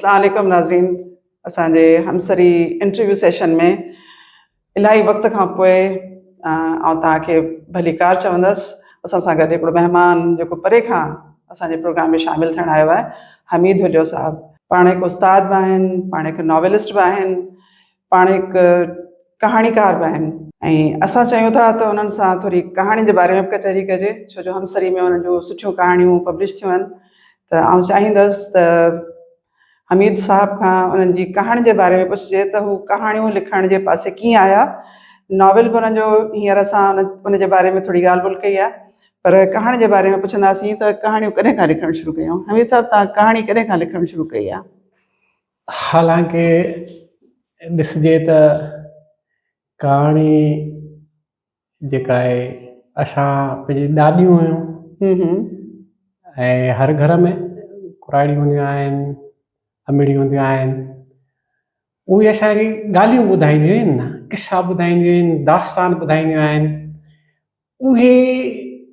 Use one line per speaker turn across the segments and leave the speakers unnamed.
اسلام عليڪم ناظرين اسان جي همسري انٽرويو سيشن ۾ الاهي وقت کان پوء آئون توهان کي ڀليڪار چوندس اسان سان گڏ هڪڙو مهمان جيڪو پري کان اسان جي پروگرام ۾ شامل ٿيڻ آيو آهي حميد هليو صاحب پاڻ هڪ استاد به آهن پاڻ هڪ ناولسٽ به آهن پاڻ هڪ ڪهاڻيڪار به آهن ۽ اسان چاهيون ٿا ته انهن سان ٿوري ڪهاڻين جي باري ۾ به ڪچهري ڪجي ڇو جو همسري ۾ انهن جون سٺيون ڪهاڻيون پبلش ٿيون آهن ته آئون چاهيندس ته حميد صاحب کان انهن جي ڪهاڻين جي باري ۾ پڇجي ته هو ڪهاڻيون لکڻ جي پاسي ڪيئن آيا ناول به انهن جو هينئر اسان ان جي باري ۾ ٿوري ڳالهه ٻولهه ڪئي آهي پر ڪهاڻي جي باري ۾ پڇنداسين ته ڪهاڻيون ڪڏهن کان لکڻ شروع ڪيون حميد صاحب تان ڪهاڻي ڪڏهن کان لکڻ شروع ڪئي آهي؟
حالانڪه ڏسجي ته ڪهاڻي جيڪا آهي اسان پنهنجي ڏاڏيون هيون ۽ هر گهر ۾ ڪراڙيون هونديون آهن امڙيون هونديون آهن اهي اسانکي ڳالهيون ٻڌائينديون آهن نه قصا ٻڌائينديون آهن داستان ٻڌائينديون آهن اهي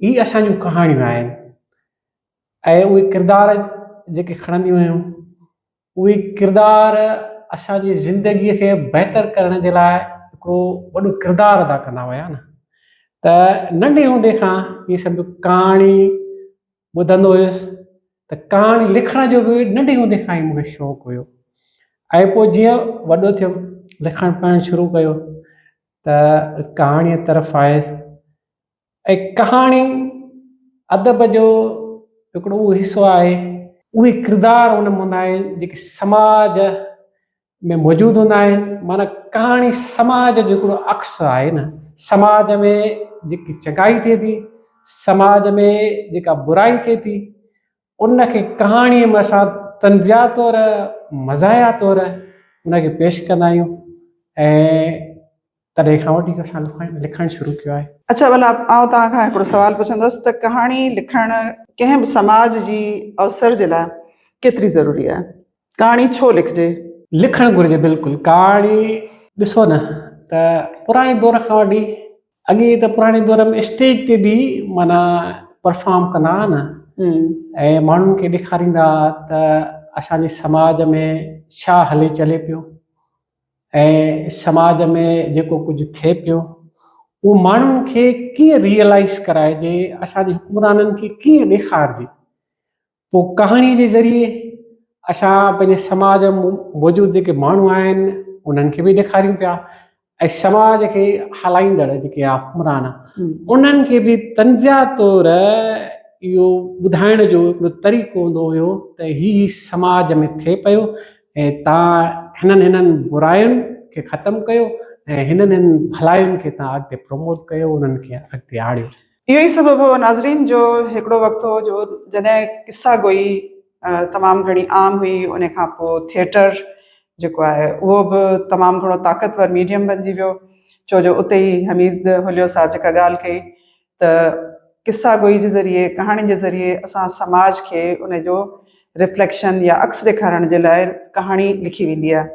ئي اسانجون ڪهاڻيون آهن ۽ اهي ڪردار جيڪي کڻنديون هيون اهي ڪردار اسان جي زندگيء کي بهتر ڪرڻ جي لاء هڪڙو وڏو ڪردار ادا ڪندا هيا نه ته ننڍي هوندي کان اهي سڀ ڪهاڻي ٻڌندو هيس ته ڪهاڻي لکڻ جو به ننڍي هوندي کان ئي مونکي شوق هيو ۽ پوء جيئن وڏو ٿيم لکڻ پڙهڻ شروع ڪيو ته ڪهاڻيء طرف آيس ۽ ڪهاڻي ادب جو هڪڙو اهو حصو آهي، اهي ڪردار ان ۾ هوندا آهن جيڪي سماج ۾ موجود هوندا آهن، معنيٰ ڪهاڻي سماج جو هڪڙو عڪس آهي نه، سماج ۾ جيڪي چڱائي ٿئي ٿي، سماج ۾ جيڪا برائي ٿئي ٿي، ان کي ڪهاڻيء ۾ اسان طنزيا طور، مزاحيه طور ان کي پيش ڪندا آهيون ۽ تڏهن کان وٺي اسان لکڻ شروع ڪيو آهي.
اڇا ڀلا آئون توهان کان هڪڙو سوال پڇندس ته ڪهاڻي لکڻ ڪنهن به سماج جي اوسر جي لاء ڪيتري ضروري آهي؟ ڪهاڻي ڇو لکجي؟
لکڻ گهرجي بلڪل ڪهاڻي ڏسو نه ته پراڻي دور کان وٺي اڳي ته پراڻي دور ۾ اسٽيج تي به معنيٰ پرفارم ڪندا هئا نه ۽ ماڻهن کي ڏيکاريندا هئا ته اسان جي سماج ۾ ڇا هلي چلي پيو ۽ سماج ۾ جيڪو ڪجهه ٿئي پيو اهو ماڻهن کي ڪيئن ريئلائز ڪرائجي اسان جي حڪمرانن کي ڪيئن ڏيکارجي پوء ڪهاڻي جي ذريعي اسان پنهنجي سماج ۾ موجود جيڪي ماڻهو آهن انهن کي به ڏيکاريون پيا ۽ سماج کي هلائيندڙ جيڪي حڪمران انهن کي به تنزيا طور اهو ٻڌائڻ جو هڪڙو طريقو هوندو هيو ته هي سماج ۾ ٿئي پيو ۽ تان هنن هنن براين کي ختم ڪيو ۽ هنن هنن ڀلاين کي تان اڳتي پروموٽ ڪيو انهن کي اڳتي آڻيو.
اهو ئي سبب هو ناظرين جو هڪڙو وقت هو جو جڏهن قصا گوئي تمام گهڻي عام هئي ان کان پوء ٿيٽر جيڪو آهي اهو به تمام گهڻو طاقتور ميڊيم بنجي ويو ڇو جو اتي ئي حميد هليو صاحب جيڪا ڳالهه ڪئي ته قصا گوئي جي ذريعي، ڪهاڻين جي ذريعي اسان سماج کي ان جو رفليڪشن يا عڪس ڏيکارڻ جي لاء ڪهاڻي لکي ويندي آهي.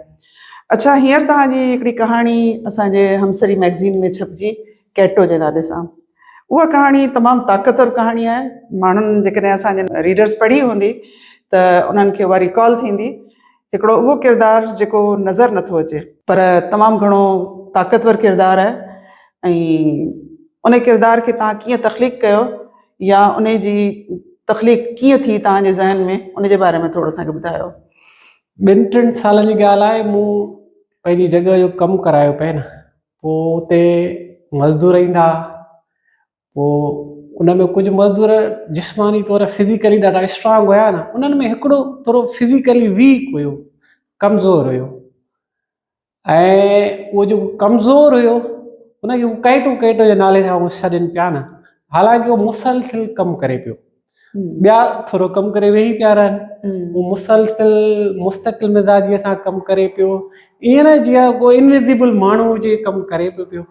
اڇا هينئر توهان جي هڪڙي ڪهاڻي اسان جي همسري مئگزين ۾ ڇپجي ڪيٽو جي نالي سان. اها ڪهاڻي تمام طاقتور ڪهاڻي آهي. ماڻهن جيڪڏهن اسان جي ريڊرس پڙهي هوندي ته انهن کي اها ريڪال ٿيندي. هڪڙو اهو ڪردار جيڪو نظر نٿو اچي. پر تمام گهڻو طاقتور ڪردار آهي ۽ ان ڪردار کي توهان ڪيئن تخليق ڪيو يا ان جي تخليق ڪيئن ٿي توهان جي ذهن ۾ ان جي باري ۾ ٿورو اسان کي ٻڌايو.
ٻن ٽن سالن جي ڳالهه آهي مون پنهنجي جڳهه جو ڪم ڪرايو پئي نه پوء اتي مزدور ايندا هئا پوء ان ۾ ڪجهه مزدور جسماني طور فزيڪلي ڏاڍا اسٽرانگ هيا نه انهن ۾ هڪڙو ٿورو فزيڪلي ويڪ هيو ڪمزور هيو ۽ اهو جيڪو ڪمزور هيو ان کي ڪيٽو ڪيٽو جي نالي سان هو سڏين پيا نه حالانڪه هو مسلسل ڪم ڪري پيو ٻيا ٿورو ڪم ڪري ويهي پيا رهن هو مسلسل مستقل مزاجي سان ڪم ڪري پيو ائين نه جيئن ڪو انويزيبل ماڻهو هجي ڪم ڪري پيو پيو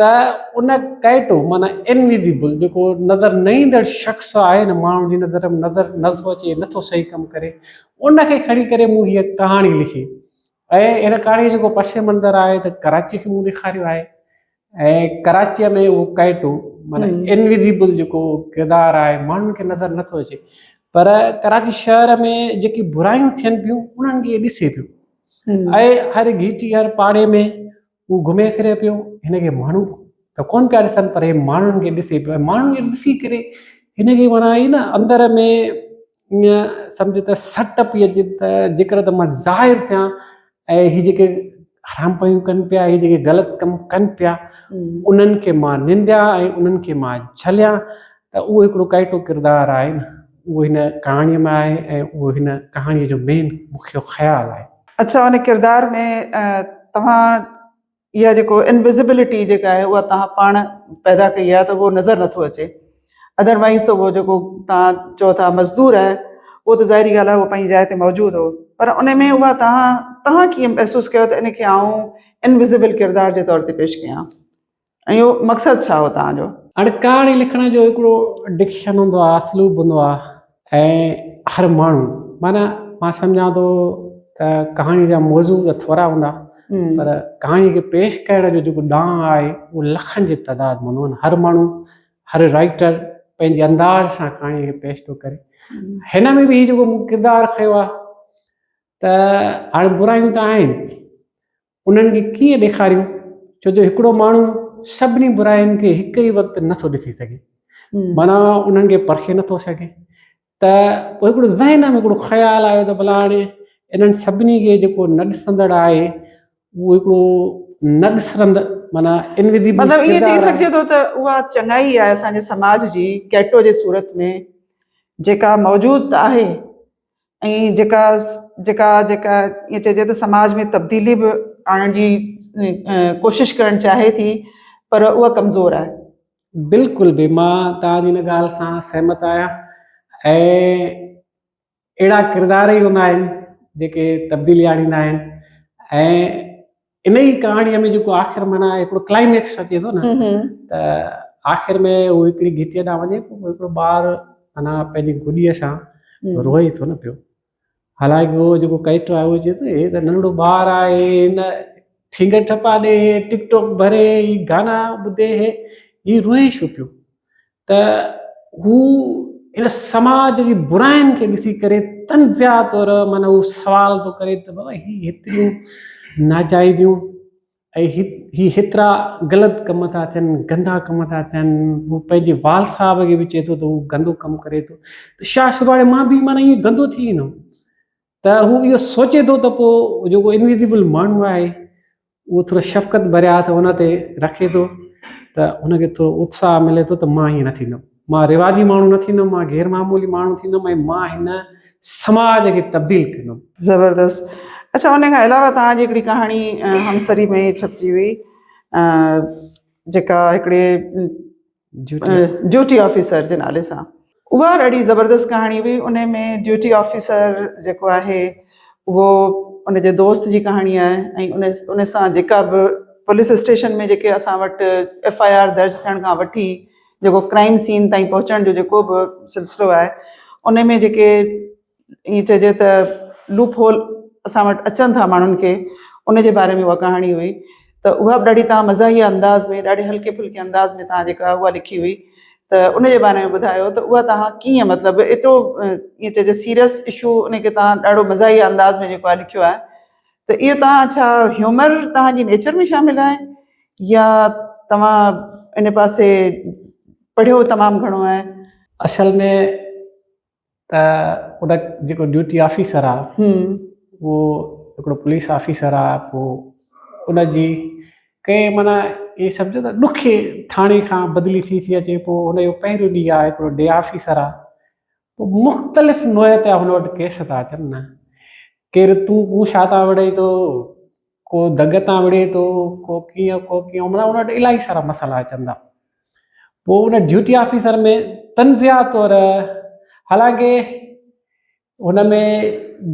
ته ان ڪيٽو معنيٰ انويزيبل جيڪو نظر نه ايندڙ شخص آهي نه ماڻهو جي نظر ۾ نظر نٿو اچي نٿو صحيح ڪم ڪري ان کي کڻي ڪري مون هيء ڪهاڻي لکي ۽ ان ڪهاڻي جو جيڪو پس منظر آهي ته ڪراچي کي مون ڏيکاريو آهي ۽ ڪراچيء ۾ اهو ڪئٽو معنيٰ انويزيبل جيڪو ڪردار آهي ماڻهن کي نظر نٿو اچي پر ڪراچي شهر ۾ جيڪي برايون ٿين پيون انهن کي ڏسي پيو ۽ هر گهيٽي هر پاڙي ۾ هو گهمي ڦري پيو هن کي ماڻهو ته ڪون پيا ڏسن پر هي ماڻهن کي ڏسي پيو ۽ ماڻهن کي ڏسي ڪري هن کي معنيٰ ائين نه اندر ۾ ائين سمجهه ته سٽ پئي اچي ته جيڪر ته مان ظاهر ٿيان ۽ هي جيڪي حرام پيون ڪن پيا هي جيڪي غلط ڪم ڪن پيا انهن کي مان ننديان ۽ انهن کي مان جهليان ته اهو هڪڙو ڪائٽو ڪردار آهي نه اهو هن ڪهاڻيء ۾ آهي ۽ اهو هن ڪهاڻيء جو مين مکيو خيال آهي.
اڇا ان ڪردار ۾ توهان اها جيڪو انوزبلٽي جيڪا آهي اها توهان پاڻ پيدا ڪئي آهي ته اهو نظر نٿو اچي ادروائز ته اهو جيڪو توهان چئو ٿا مزدور آهي اهو ته ظاهري ڳالهه آهي اهو پنهنجي جاء تي موجود هو پر ان ۾ اها توهان توهان ڪيئن محسوس ڪيو ته ان کي آئون انوزبل ڪردار جي طور تي پيش ڪيان ۽ اهو مقصد ڇا هو توهان جو؟
هاڻي ڪهاڻي لکڻ جو هڪڙو ڊڪشن هوندو آهي اسلوب هوندو آهي ۽ هر ماڻهو معنيٰ مان سمجهان ٿو ته ڪهاڻي جا موضوع ته ٿورا هوندا پر ڪهاڻي کي پيش ڪرڻ جو جيڪو ڏانء آهي اهو لکن جي تعداد ۾ هوندو آهي هر ماڻهو هر رائيٽر پنهنجي انداز سان ڪهاڻي کي پيش ٿو ڪري هن ۾ به هي جيڪو مون ڪردار کنيو آهي ته هاڻي برايون ته آهن انهن کي ڪيئن ڏيکاريون ڇو جو هڪڙو ماڻهو سڀني براين کي هڪ ئي وقت نٿو ڏسي سگهي معنيٰ انهن کي پرکي نٿو سگهي ته پوء هڪڙو ذهن ۾ هڪڙو خيال آيو ته ڀلا هاڻي انهن سڀني کي جيڪو نه ڏسندڙ آهي اهو هڪڙو نه ڏسندڙ معنيٰ انوزيبل
مطلب ائين چئي سگهجي ٿو ته اها چڱائي آهي اسان جي سماج جي ڪيٽو جي صورت ۾ جيڪا موجود ته آهي ۽ جيڪا جيڪا جيڪا ائين چئجي ته سماج ۾ تبديلي به آڻڻ جي ڪوشش ڪرڻ چاهي ٿي پر اها ڪمزور آهي.
بلڪل به مان توهان جي ان ڳالهه سان سهمت آهيان ۽ اهڙا ڪردار ئي هوندا آهن جيڪي تبديلي آڻيندا آهن ۽ انهيء ڪهاڻيء ۾ جيڪو آخر معنيٰ هڪڙو ڪلائميڪس اچي ٿو نه ته آخر ۾ هو هڪڙي گهٽيء ڏانهن وڃي پوء هڪڙو ٻار معنيٰ پنهنجي گڏيء سان روئي ٿو نه پيو حالانڪه اهو جيڪو ڪئٽو آهي اهو چئي ٿو هي ته ننڍڙو ٻار آهي هن ٺينگ ٺپا ڏي ٽڪ ٽاڪ ڀري هي گانا ٻڌي هي روئي ڇو پيو ته هو ان سماج جي براين کي ڏسي ڪري طنزيا طور معنيٰ هو سوال ٿو ڪري ته بابا هي هيتريون ناجائزيون ۽ هي هيترا غلط ڪم ٿا ٿين گندا ڪم ٿا ٿين هو پنهنجي وال صاحب کي به چئي ٿو ته هو گندو ڪم ڪري ٿو ته شاهه سڀاڻي مان به معنيٰ ائين گندو ٿي ويندم ته هو اهو سوچي ٿو ته پوء جيڪو انويزيبل ماڻهو آهي اهو ٿورو شفقت ڀريا هٿ ان تي رکي ٿو ته ان کي ٿورو اتساهه ملي ٿو ته مان ائين نه ٿيندم مان رواجي ماڻهو نه ٿيندم مان غير معمولي ماڻهو ٿيندم ۽ مان هن سماج کي تبديل ڪندم.
زبردست اڇا ان کان علاوه توهان جي هڪڙي ڪهاڻي همسري ۾ ڇپجي هئي جيڪا هڪڙي ڊيوٽي آفيسر جي نالي سان اها ڏاڍي زبردست ڪهاڻي هئي ان ۾ ڊيوٽي آفيسر جيڪو آهي اهو ان جي دوست جي ڪهاڻي آهي ۽ ان ان سان جيڪا به پوليس اسٽيشن ۾ جيڪي اسان وٽ ايف I R درج ٿيڻ کان وٺي جيڪو ڪرائم سين تائين پهچڻ جو جيڪو به سلسلو آهي ان ۾ جيڪي ائين چئجي ته لوپ هول اسان وٽ اچن ٿا ماڻهن کي ان جي باري ۾ اها ڪهاڻي هئي ته اها به ڏاڍي توهان مزاحيه انداز ۾ ڏاڍي هلڪي ڦلڪي انداز ۾ توهان جيڪا اها لکي هئي ته ان جي باري ۾ ٻڌايو ته اها توهان ڪيئن مطلب ايترو ائين چئجي سيريس اشو ان کي توهان ڏاڍو مزاحيه انداز ۾ جيڪو آهي لکيو آهي ته اهو توهان ڇا هيومر توهان جي نيچر ۾ شامل آهي يا توهان ان پاسي پڙهيو تمام گهڻو آهي؟
اصل ۾ ته ان جيڪو ڊيوٽي آفيسر آ اهو هڪڙو پوليس آفيسر آ پوء ان جي ڪنهن معنيٰ ائين سمجهو ته ڏکي ٿاڻي کان بدلي ٿي ٿي اچي پوء هن جو پهريون ڏينهن آ هڪڙو ڊي آفيسر آ پوء مختلف نوعيت جا هن وٽ ڪيس ٿا اچن نه ڪير تون مون ڇا تان وڙهي ٿو ڪو دڳ تان وڙهي ٿو، ڪو ڪيئن ڪو ڪيئن معنيٰ ان وٽ الاهي سارا مسئلا اچن ٿا. پوء ان ڊيوٽي آفيسر ۾ طنزيه طور حالانڪه ان ۾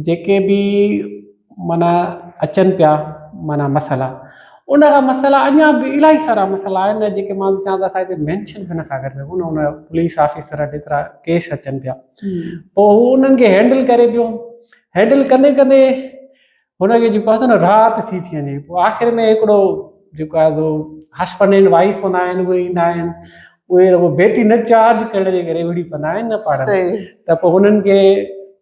جيڪي به معنيٰ اچن پيا معنيٰ مسئلا ان کان مسئلا اڃا به الاهي سارا مسئلا آهن جيڪي مان چوان ته اسان هتي مينشن به نٿا ڪري سگهون ان پوليس آفيسر وٽ ايترا ڪيس اچن پيا پوء هو انهن کي هينڊل ڪري پيو هينڊل ڪندي ڪندي هن کي جيڪو آهي نه رات ٿي ٿي وڃي پوء آخر ۾ هڪڙو جيڪو آهي سو هسبنڊ اينڊ وائيف هوندا آهن اهي ايندا آهن اهي رڳو بيٽري نه چارج ڪرڻ جي ڪري وڙهي پوندا آهن نه پاڻ ۾ ته پوء انهن کي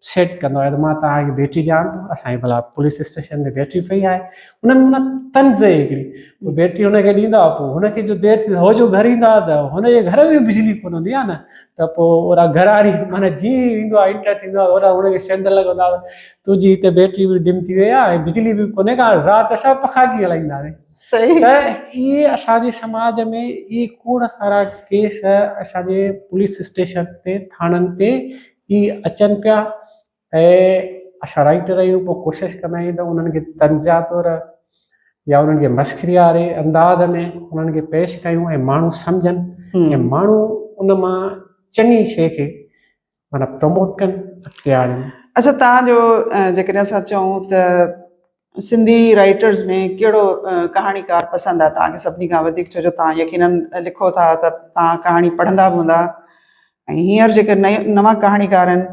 سيٽ ڪندو آهي ته مان توهان کي بيٽري ڏيان ٿو اسان جي ڀلا پوليس اسٽيشن تي بيٽري پئي آهي ان ۾ معنيٰ طنز هڪڙي پوء بيٽري هن کي ڏيندا پوء هن کي جو دير ٿي هو جو گهر ايندا ته هن جي گهر ۾ بجلي ڪونه هوندي آهي نه ته پوء اوڏا گهر واري معنيٰ جيئن ئي ويندو آهي انٽر ٿيندو آهي اوڏا هن کي سينڊ لڳندا تنهنجي هتي بيٽري به ڊم ٿي وئي آهي ۽ بجلي به ڪونهي ڪا رات اسان پکا ڪيئن هلائينداسين
صحيح
ته اهي اسان جي سماج ۾ اهي کوڙ سارا ڪيس اسان جي پوليس اسٽيشن تي ٿاڻن تي اهي اچن پيا ۽ اسان رائيٽر آهيون پوء ڪوشش ڪندا آهيون ته انهن کي طنزيا طور يا انهن کي مسخري واري انداز ۾ انهن کي پيش ڪيون ۽ ماڻهو سمجهن ۽ ماڻهو ان مان چڱي شيء کي معنيٰ پروموٽ ڪن اڳتي آڻين.
اڇا توهان جو جيڪڏهن اسان چئون ته سنڌي رائيٽرز ۾ ڪهڙو ڪهاڻيڪار پسند آهي توهان کي سڀني کان وڌيڪ ڇو جو توهان يقينن لکو ٿا ته توهان ڪهاڻي پڙهندا به هوندا ۽ هينئر جيڪي نوان ڪهاڻيڪار آهن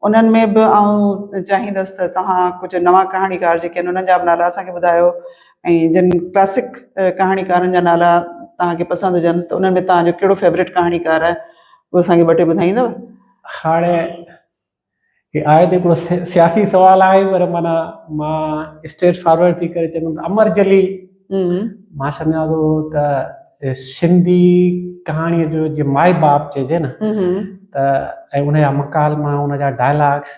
انهن ۾ به آئون چاهيندس ته توهان ڪجهه نوان ڪهاڻيڪار جيڪي آهن انهن جا به نالا اسان کي ٻڌايو ۽ جن ڪلاسڪ ڪهاڻيڪارن جا نالا توهان کي پسند هجن ته انهن ۾ توهان جو ڪهڙو فيورٽ ڪهاڻيڪار آهي اهو اسان کي ٻه ٽي ٻڌائيندؤ؟
هاڻي هي آهي ته هڪڙو سياسي سوال آهي پر معنيٰ مان اسٽريٽ فارورڊ ٿي ڪري چوندم ته امر جليل مان سمجهان ٿو ته سنڌي ڪهاڻيء جو جي مائي باپ چئجي نه ته ۽ ان جا مڪالما ان جا ڊائلاگس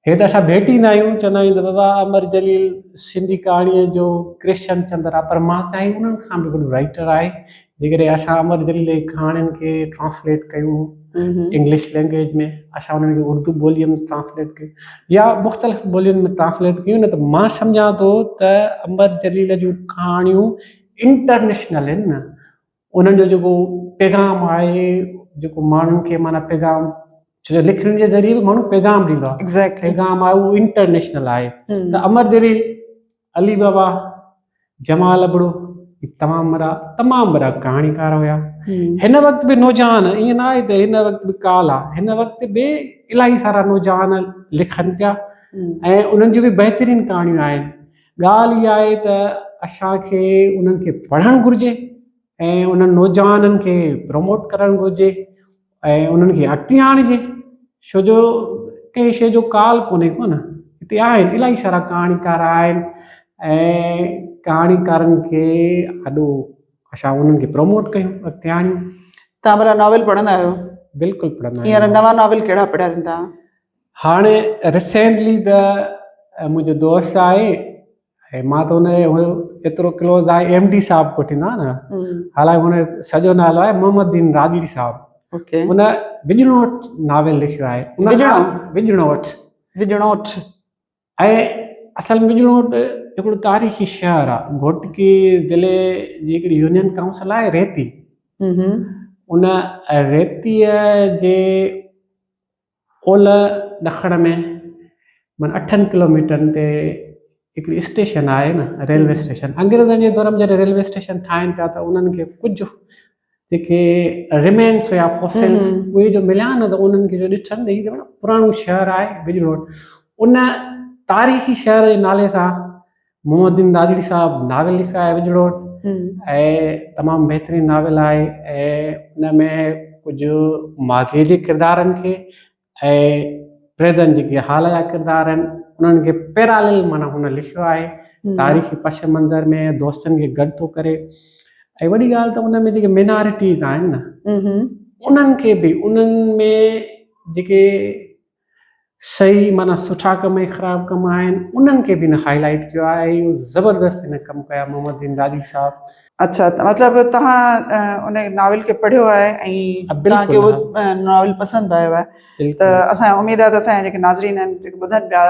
هي ته اسان ڀيٽيندا آهيون، چوندا آهيون ته بابا امر جليل سنڌي ڪهاڻيء جو ڪرشن چندر آهي پر مان چاهين انهن کان به وڏو رائيٽر آهي. جيڪڏهن اسان امر جليل جي ڪهاڻين کي ٽرانسليٽ ڪيون انگلش لينگويج ۾ اسان انهن کي اردو ٻوليء ۾ ٽرانسليٽ ڪيون يا مختلف ٻولين ۾ ٽرانسليٽ ڪيون نه ته مان سمجهان ٿو ته امر جليل جون ڪهاڻيون انٽرنيشنل آهن نه انهن جو جيڪو پيغام آهي جيڪو ماڻهن کي معنيٰ پيغام ڇو جو لکڻين جي ذريعي به ماڻهو پيغام ڏيندو آهي
Exactly.
پيغام آهي اهو انٽرنيشنل آهي ته امر جليل علي بابا جمال ابڙو هي تمام وڏا تمام وڏا ڪهاڻيڪار هيا هن وقت به نوجوان ائين نه آهي ته هن وقت به ڪال آهي هن وقت به الاهي سارا نوجوان لکن پيا ۽ انهن جون به بهترين ڪهاڻيون آهن ڳالهه اها آهي ته اسان کي انهن کي پڙهڻ گهرجي ۽ انهن نوجوانن کي پروموٽ ڪرڻ گهرجي ۽ انهن کي اڳتي آڻجي ڇو جو ڪنهن شيء جو ڪال ڪونهي ڪو نه هتي آهن الاهي سارا ڪهاڻيڪار آهن ۽ ڪهاڻيڪارن کي آڏو اسان انهن کي پروموٽ ڪيون اڳتي آڻيون.
توهان ڀلا ناول پڙهندا آهيو؟
بلڪل پڙهندا
آهيون. هينئر نوان ناول ڪهڙا پڙهيا اٿن توهان؟
هاڻي ريسينٽلي ته منهنجو دوست آهي ۽ مان ته ان جو ايترو ڪلوز آهي ايم ڊي صاحب ڪوٺيندو آهي نه حالانڪه هن جو سڄو نالو آهي محمد دين راڄڙي صاحب هن وڄڻوٺ ناول لکيو آهي وڄڻوٺ
وڄڻوٺ
۽ اصل ۾ وڄڻوٺ هڪڙو تاريخي شهر آهي گهوٽڪي ضلعي جي هڪڙي يونين ڪائونسل آهي ريتي ان ريتيء جي اولهه ڏکڻ ۾ معنيٰ اٺن ڪلوميٽرن تي هڪڙي اسٽيشن آهي نه ريلوي اسٽيشن انگريزن جي دور ۾ جڏهن ريلوي اسٽيشن ٺاهين پيا ته انهن کي ڪجهه جيڪي ريمينس يا فوسلس اهي جو مليا نه ته انهن کي جو ڏٺن ته هي ته پراڻو شهر آهي بجلوٽ ان تاريخي شهر جي نالي سان محمد الدين راڄڙي صاحب ناول لکيو آهي وڄڙوٽ ۽ تمام بهترين ناول آهي ۽ ان ۾ ڪجهه ماضيء جي ڪردارن کي ۽ پريزنٽ جيڪي حال جا ڪردار آهن انهن کي پيرالل معنيٰ هن لکيو آهي تاريخي پس منظر ۾ دوستن کي گڏ ٿو ڪري ۽ وڏي ڳالهه ته ان ۾ جيڪي مينارٽيز آهن نه انهن کي به انهن ۾ جيڪي صحيح معنيٰ سٺا ڪم ۽ خراب ڪم آهن انهن کي به هن هائي لائيٽ ڪيو آهي اهو زبردست هن ڪم ڪيو آهي محمد دين راڄي صاحب.
اڇا ته مطلب توهان ان ناول کي پڙهيو آهي ۽ توهان کي اهو ناول پسند آيو آهي ته اسان کي اميد آهي ته اسان جا جيڪي ناظرين آهن جيڪي ٻڌن پيا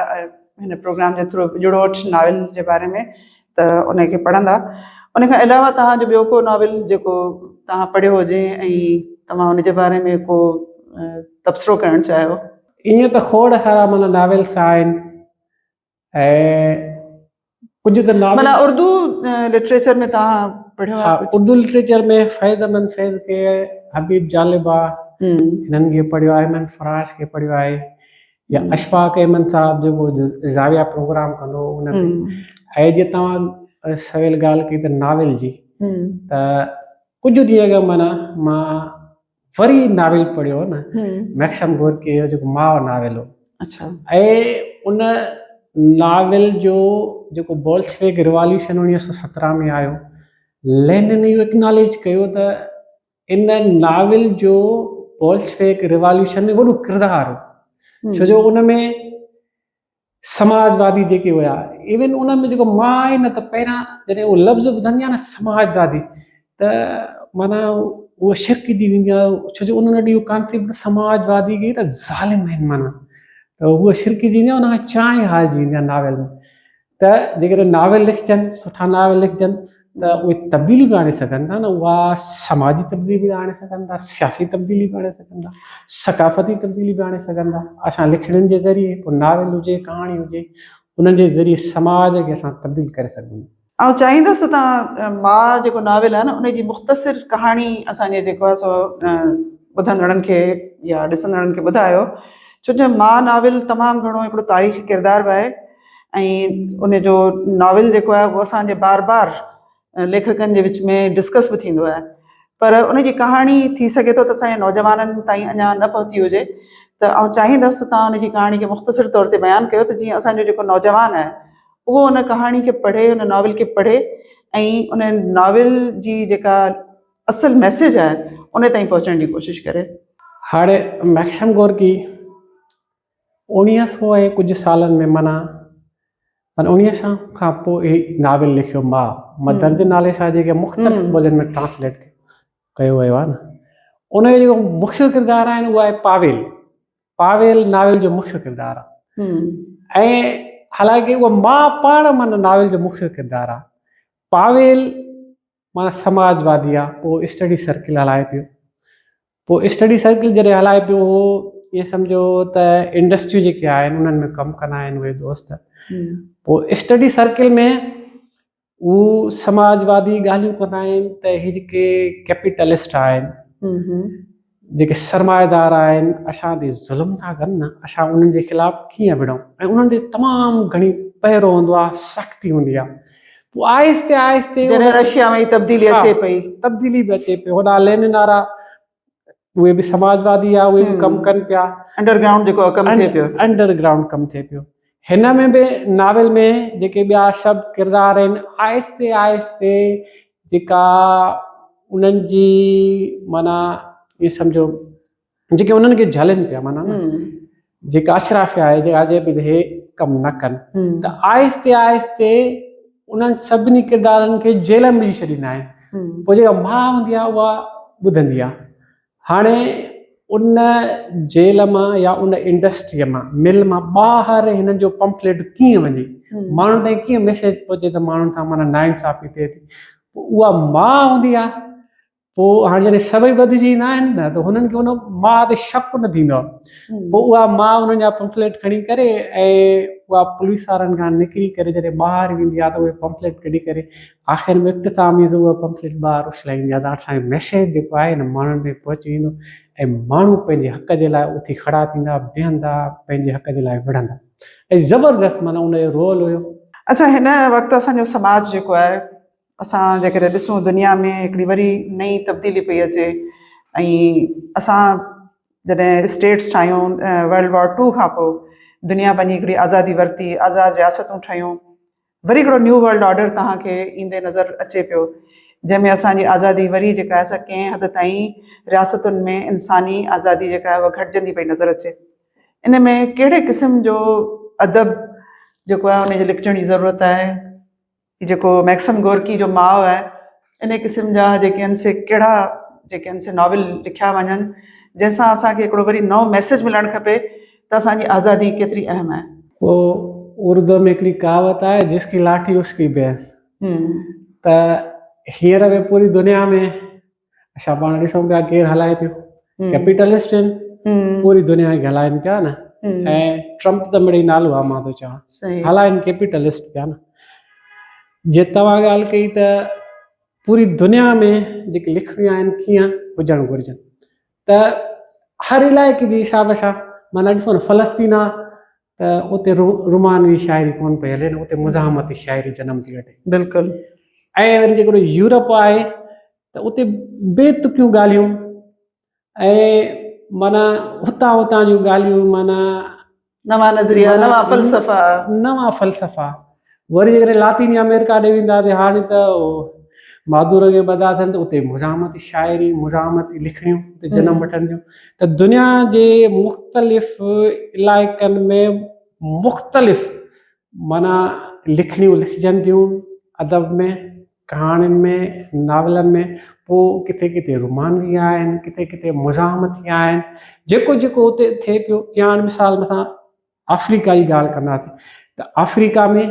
هن پروگرام جي ٿرو جڙوٺ ناول جي باري ۾ ته ان کي پڙهندا ان کان علاوه توهان جو ٻيو ڪو ناول جيڪو توهان پڙهيو هجي ۽ توهان ان جي باري ۾ ڪو تبصرو ڪرڻ چاهيو.
ائين ته کوڙ سارا معنيٰ ناولس آهن ۽ ڪجهه ته ناولس.
معنيٰ اردو لٽريچر ۾ توهان پڙهيو آهي
ڪجهه؟ ها اردو لٽريچر ۾ فيض احمد فيض کي، حبيب جالب آ هنن کي پڙهيو آهي، احمد فراش کي پڙهيو آهي يا اشفاق احمد صاحب جيڪو زاويه پروگرام ڪندو هو ان ۾ ۽ جي توهان سويل ڳالهه ڪئي ته ناول جي ته ڪجهه ڏينهن اڳ معنيٰ مان وري ناول پڙهيو هو نه ميڪسم گورڪي جو جيڪو ماء ناول هو اڇا ۽ ان ناول جو جيڪو بولشوڪ ريواليوشن 1917 ۾ آيو لينن اهو اڪناليج ڪيو ته ان ناول جو بولشوڪ ريواليوشن ۾ وڏو ڪردار هو ڇو جو ان ۾ سماجوادي جيڪي هيا ايون ان ۾ جيڪو مان آهي نه ته پهريان جڏهن اهو لفظ ٻڌندي آهي نه سماجوادي ته معنيٰ اهو شرڪجي ويندي آهي ڇو جو انهن وٽ اهو ڪانسيپٽ سماجوادي کي نه ظالم آهن معنيٰ ته اهو شرڪجي ويندي آهي ان کان چانهه هارجي ويندي آهي ناول ۾ ته جيڪڏهن ناول لکجن سٺا ناول لکجن ته اهي تبديلي به آڻي سگهن ٿا نه اها سماجي تبديلي به آڻي سگهن ٿا سياسي تبديلي به آڻي سگهن ٿا ثقافتي تبديلي به آڻي سگهن ٿا اسان لکڻين جي ذريعي پوء ناول هجي ڪهاڻي هجي انهن جي ذريعي سماج کي اسان تبديل ڪري سگهون ٿا.
آئون چاهيندس ته توهان ماء جيڪو ناول آهي نه ان جي مختصر ڪهاڻي اسان جي جيڪو آهي سو ٻڌندڙن کي يا ڏسندڙن کي ٻڌايو ڇو جو ماء ناول تمام گهڻو هڪڙو تاريخي ڪردار به آهي ۽ ان جو ناول جيڪو آهي اهو اسان جي بار بار ليکڪن جي وچ ۾ ڊسڪس به ٿيندو آهي پر ان جي ڪهاڻي ٿي سگهي ٿو ته اسان جي نوجوانن تائين اڃا نه پهتي هجي ته آئون چاهيندس ته توهان ان جي ڪهاڻي کي مختصر طور تي بيان ڪيو ته جيئن اسان جو جيڪو نوجوان آهي اهو ان ڪهاڻي کي پڙهي ان ناول کي پڙهي ۽ ان ناول جي جيڪا اصل ميسيج آهي ان تائين پهچڻ جي ڪوشش ڪري.
هاڻي ميڪسم گورڪي اوڻيهه سو ۽ ڪجهه سالن ۾ معنيٰ پر اوڻيهه سو کان پوء هي ناول لکيو ماء مدر جي نالي سان جيڪي مختلف ٻولين ۾ ٽرانسليٽ ڪيو ويو آهي نه ان جو جيڪو مکيه ڪردار آهي اهو آهي پاويل پاويل ناول جو مکيه ڪردار آهي ۽ حالانڪه اهو ماء پاڻ معنيٰ ناول جو مکيه ڪردار آهي پاويل معنيٰ سماجوادي آ پوء اسٽڊي سرڪل هلائي پيو پوء اسٽڊي سرڪل جڏهن هلائي پيو هو ائين سمجهو ته انڊسٽريون جيڪي آهن انهن ۾ ڪم ڪندا آهن اهي دوست پوء اسٽڊي سرڪل ۾ هو سماجوادي ڳالهيون ڪندا آهن ته هي جيڪي ڪيپيٽلسٽ آهن جيڪي سرمائيدار آهن اسان تي ظلم ٿا ڪن نه اسان انهن جي خلاف ڪيئن وڙهون ۽ انهن تي تمام گهڻي پهرو هوندو آهي سختي هوندي آهي پوء آهستي آهستي
جڏهن رشيا ۾ تبديلي اچي پئي
تبديلي به اچي پئي هوڏا لينن وارا اهي به سماجوادي آ اهي به ڪم ڪن پيا
انڊر گرائونڊ جيڪو ڪم ٿئي پيو
انڊر گرائونڊ ڪم ٿئي پيو هن ۾ به ناول ۾ جيڪي ٻيا سڀ ڪردار آهن آهستي آهستي جيڪا انهن جي معنيٰ ائين سمجهو جيڪي انهن کي جهلن پيا معنيٰ نه جيڪا اشرافيا آهي جيڪا چئي پئي ته هي ڪم نه ڪن ته آهستي آهستي انهن سڀني ڪردارن کي جيل ۾ وجهي ڇڏيندا آهن پوء جيڪا ماء هوندي آهي اها ٻڌندي آهي هاڻي ان جيل مان يا ان انڊسٽريء مان مل مان ٻاهر هنن جو پمفليٽ ڪيئن وڃي ماڻهن تائين ڪيئن ميسيج پهچي ته ماڻهن سان معنيٰ ناانصافي ٿئي ٿي پوء اها ماء هوندي آهي پوء هاڻي جڏهن سڀئي ٻڌجي ايندا آهن نه ته هنن کي ان ماء تي شڪ نه ٿيندو آهي پوء اها ماء انهن جا پمفليٽ کڻي ڪري ۽ اها پوليس وارن کان نڪري ڪري جڏهن ٻاهر ويندي آهي ته اهي پمفليٽ ڪڍي ڪري آخر ۾ اختتام ايندو اهو پمفليٽ ٻاهر اڇلائيندي آهي ته اسان جو ميسيج جيڪو آهي نه ماڻهن تائين پهچي ويندو ۽ ماڻهو پنهنجي حق جي لاء اٿي کڙا ٿيندا بيهندا پنهنجي حق جي لاء وڙهندا ۽ زبردست معنيٰ ان جو رول هيو.
اڇا هن وقت اسان جو سماج جيڪو آهي اسان جيڪڏهن ڏسون دنيا ۾ هڪڙي وري نئين تبديلي پئي اچي ۽ اسان جڏهن اسٽيٽس ٺاهيون ورلڊ وار ٽو کان پوء دنيا پنهنجي هڪڙي آزادي ورتي آزاد رياستون ٺهيون وري هڪڙو نيو ورلڊ آرڊر توهان کي ايندي نظر اچي پيو جنهن ۾ اسان جي آزادي وري جيڪا آهي سا ڪنهن حد تائين رياستن ۾ انساني آزادي جيڪا آهي اها گهٽجندي پئي نظر اچي ان ۾ ڪهڙي قسم جو ادب جيڪو آهي ان جي لکجڻ جي ضرورت آهي جيڪو ميڪسم گورڪي جو ماء آهي ان قسم جا جيڪي آهن سي ڪهڙا جيڪي آهن سي ناول لکيا وڃن جنهن سان اسان کي هڪڙو وري نئون ميسيج ملڻ کپي ته اسان جي آزادي ڪيتري اهم آهي.
پوء اردو ۾ هڪڙي ڪهاوت آهي جس ڪي لاٺي اس ڪي ڀينس ته هينئر به پوري دنيا ۾ اسان پاڻ ڏسون پيا ڪير هلائي پيو ڪيپيٽلسٽ آهن پوري دنيا کي هلائن پيا نه ۽ ٽرمپ ته مڙئي نالو آهي مان ٿو چوان هلائن ڪيپيٽلسٽ پيا نه جي توهان ڳالهه ڪئي ته پوري دنيا ۾ جيڪي لکڻيون آهن ڪيئن هجڻ گهرجن ته هر علائقي جي حساب سان معنيٰ ڏسو نه فلسطين آ ته اتي رومانوي شاعري ڪون پئي هلي نه اتي مزاحمتي شاعري جنم ٿي وٺي
بلڪل
۽ وري جيڪڏهن يورپ آهي ته اتي بي تڪيون ڳالهيون ۽ معنيٰ هتان هتان جون ڳالهيون معنيٰ
نوان نظريا نوان فلسفا
نوان فلسفا وري جيڪڏهن لاطيني آمريڪا ڏي وينداسين هاڻي ته مادورو کي ٻڌاسين ته اتي مزاحمتي شاعري مزاحمتي لکڻيون اتي جنم وٺن ٿيون ته دنيا جي مختلف علائقن ۾ مختلف معنيٰ لکڻيون لکجن ٿيون ادب ۾ ڪهاڻين ۾ ناولن ۾ پوء ڪٿي ڪٿي رومانوي آهن ڪٿي ڪٿي مزاحمتي آهن جيڪو جيڪو اتي ٿئي پيو جيئن هاڻي مثال اسان آفريڪا جي ڳالهه ڪنداسين ته آفريڪا ۾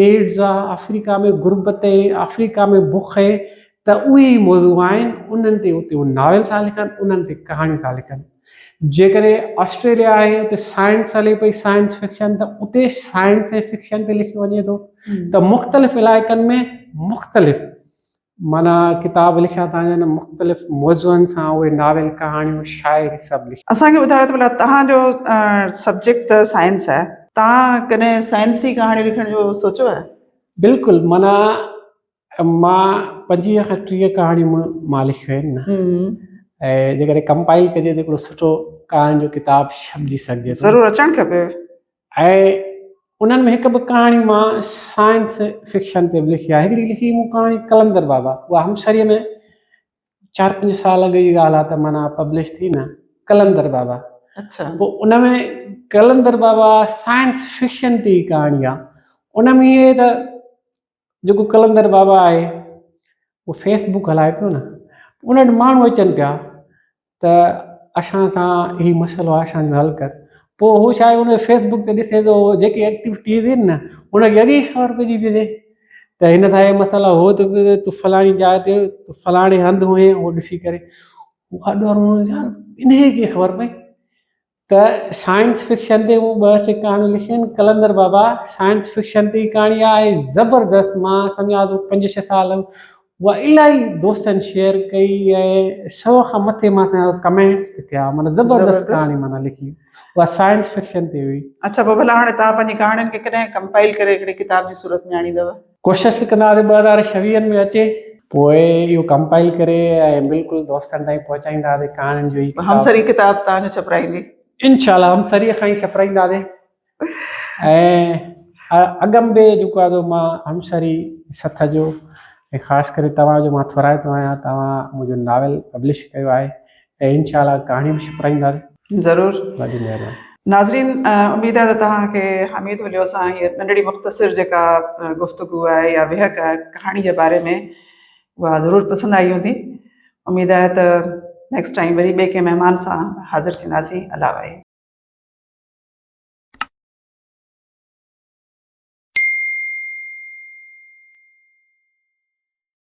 ايڊز آ آفريڪا ۾ غربت آهي آفريڪا ۾ بک آهي ته اهي ئي موضوع آهن انهن تي اتي هو ناول ٿا لکن انهن تي ڪهاڻيون ٿا لکن جيڪڏهن آسٽريليا آهي اتي سائنس هلي پئي سائنس فڪشن ته اتي سائنس ۽ فڪشن تي لکيو وڃي ٿو ته مختلف علائقن ۾ مختلف معنيٰ ڪتاب لکيا ٿا وڃن مختلف موضوعن سان اهي ناول ڪهاڻيون شاعري سڀ لکيا.
اسان کي ٻڌايو ته ڀلا توهان جو سبجيڪٽ ته سائنس آهي توهان ڪڏهن سائنسي ڪهاڻي لکڻ جو سوچيو آهي؟
بلڪل معنيٰ مان 25 کان 30 ڪهاڻيون مان لکيون آهن نه ۽ جيڪڏهن ڪمپائل ڪجي ته هڪڙو سٺو ڪهاڻين جو ڪتاب ڇپجي سگهجي ٿو.
ضرور اچڻ کپي.
۽ انهن ۾ هڪ ٻه ڪهاڻي مان سائنس فڪشن تي به لکي آهي. هڪڙي لکي مون ڪهاڻي قلندر بابا اها همسريء ۾ چار پنج سال اڳ جي ڳالهه آهي ته معنيٰ پبلش ٿي نه قلندر بابا
اڇا
پوء ان ۾ قلندر بابا سائنس فڪشن تي ئي ڪهاڻي آهي ان ۾ ائين ته جيڪو قلندر بابا آهي اهو فيس بڪ هلائي پيو نه ان وٽ ماڻهو اچن پيا ته اسان سان هي مسئلو آهي اسان جو حل ڪر پوء هو ڇا آهي ان فيس بڪ تي ڏسي ٿو جيڪي ايڪٽيوٽيز آهن نه ان کي اڳي ئي خبر پئجي ٿي وڃي ته هن سان هي مسئلا هو ته تون فلاڻي جاء تي تون فلاڻي هنڌ هئين اهو ڏسي ڪري هو آڏو يار انهيء کي خبر پئي ته سائنس فڪشن تي مون ٻه ٽي ڪهاڻيون لکيون آهن قلندر بابا سائنس فڪشن تي ئي ڪهاڻي آهي زبردست مان سمجهان ٿو پنج ڇهه سال اها الاهي دوستن شيئر ڪئي ۽ سو کان مٿي مان سمجهان ٿو ڪمينٽس به ٿيا معنيٰ زبردست ڪهاڻي معنيٰ لکي اها سائنس فڪشن تي هئي.
اڇا پوء ڀلا هاڻي توهان پنهنجي ڪهاڻين کي ڪڏهن ڪمپائل ڪري هڪڙي ڪتاب جي صورت ۾ آڻيندؤ؟
ڪوشش ڪنداسين 2026 ۾ اچي. پوء اهو ڪمپائل ڪري ۽ بلڪل دوستن تائين پهچائينداسين ڪهاڻين جو هي ڪتاب.
همسري ڪتاب توهان جو ڇپرائيندي.
انشاء الله همسريء کان ئي ڇپرائينداسين ۽ اڳم به جيڪو آهي سو مان همسري سٿ جو ۽ خاص ڪري توهان جو مان ٿورائتو آهيان توهان منهنجو ناول پبلش ڪيو آهي ۽ انشاء الله ڪهاڻي به ڇپرائينداسين.
ضرور.
وڏي مهرباني.
ناظرين اميد آهي ته توهان کي حميد هليو سان هيء ننڍڙي مختصر جيڪا گفتگو آهي يا ويهڪ آهي ڪهاڻي جي باري ۾ اها ضرور پسند آئي هوندي. اميد آهي ته نيڪسٽ ٽائيم وري ٻئي ڪنهن مهمان سان حاضر ٿينداسين. الله واهي.